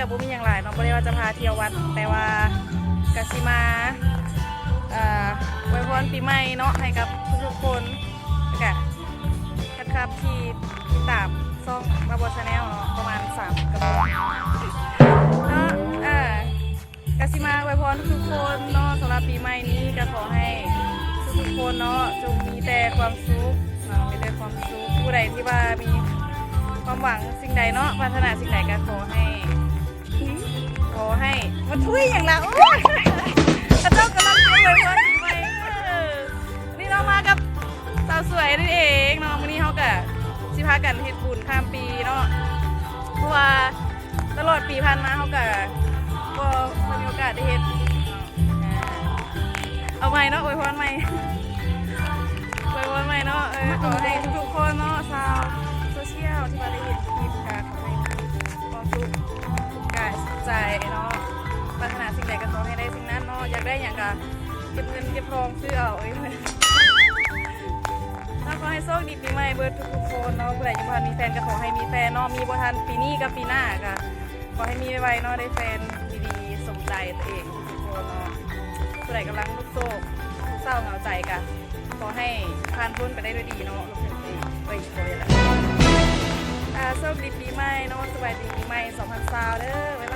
ບໍ່ມີຫຍັງຫຼາຍເນາະ ບໍ່ໄດ້ວ່າຈະພາທ່ຽວວັດ ແຕ່ວ່າກະຊິມາ ເອີ ອວຍພອນປີໃໝ່ເນາະ ໃຫ້ກັບທຸກໆຄົນ ແລ້ວກະແຟນຄລັບທີ່ຕິດຕາມຊ່ອງ Bubble Channel ເນາະ ປະມານສາມສິບກວ່າຄົນເນາະ ເອີ ກະຊິມາອວຍພອນທຸກໆຄົນເນາະ ສຳລັບປີໃໝ່ນີ້ກະຂໍໃຫ້ທຸກໆຄົນເນາະ ຈົ່ງມີແຕ່ຄວາມສຸກເນາະ ມີແຕ່ຄວາມສຸກ ຜູ້ໃດທີ່ວ່າມີຄວາມຫວັງສິ່ງໃດເນາະ ປາດຖະໜາສິ່ງໃດກະຂໍໃຫ້ ຂໍໃຫ້ ມາທຸຍຫຍັງລະ ໂອ້ຍ ເຂົາເຈົ້າກຳລັງອວຍພອນປີໃໝ່ ເອີ ນີ້ເນາະ ມາກັບສາວສວຍນັ້ນເອງເນາະ ມື້ນີ້ເຮົາກະຊິພາກັນເຮັດບຸນຂ້າມປີເນາະ ເພາະວ່າຕະຫຼອດປີຜ່ານມາເຮົາກະບໍ່ ບໍ່ມີໂອກາດໄດ້ເຮັດເນາະ ເອົາໃໝ່ເນາະ ອວຍພອນໃໝ່ ອວຍພອນໃໝ່ເນາະ ເອີ ຂໍໃຫ້ທຸກໆຄົນເນາະ ຊາວໂຊຊຽວທີ່ວ່າໄດ້ເຫັນຄລິບກະຂໍໃຫ້ມີຄວາມສຸກກາຍສຸກໃຈເນາະ ປາດຖະໜາສິ່ງໃດກະຂໍໃຫ້ໄດ້ສິ່ງນັ້ນເນາະ ຢາກໄດ້ຫຍັງກະເກັບເງິນເກັບທອງຊື້ເອົາ ເອີຍ ເນາະ ຂໍໃຫ້ໂຊກດີປີໃໝ່ເບິດທຸກໆຄົນເນາະ ຜູ້ໃດຍັງບໍ່ທັນມີແຟນກະຂໍໃຫ້ມີແຟນເນາະ ມີບໍ່ທັນປີນີ້ກະປີໜ້າກະ ຂໍໃຫ້ມີໄວໆເນາະ ໄດ້ແຟນດີໆສົມໃຈຕົວເອງທຸກໆຄົນເນາະ ຜູ້ໃດກຳລັງໂສກເສົ້າເຫງົາໃຈກະ ຂໍໃຫ້ຜ່ານພົ້ນໄປໄດ້ດ້ວຍດີເນາະ ລົມເຫັນເອງ ໄປອີກບໍ່ລະ ອາ ໂຊກດີປີໃໝ່ເນາະ ສະບາຍດີປີໃໝ່ສອງພັນຊາວເດີ ບາຍບາຍ.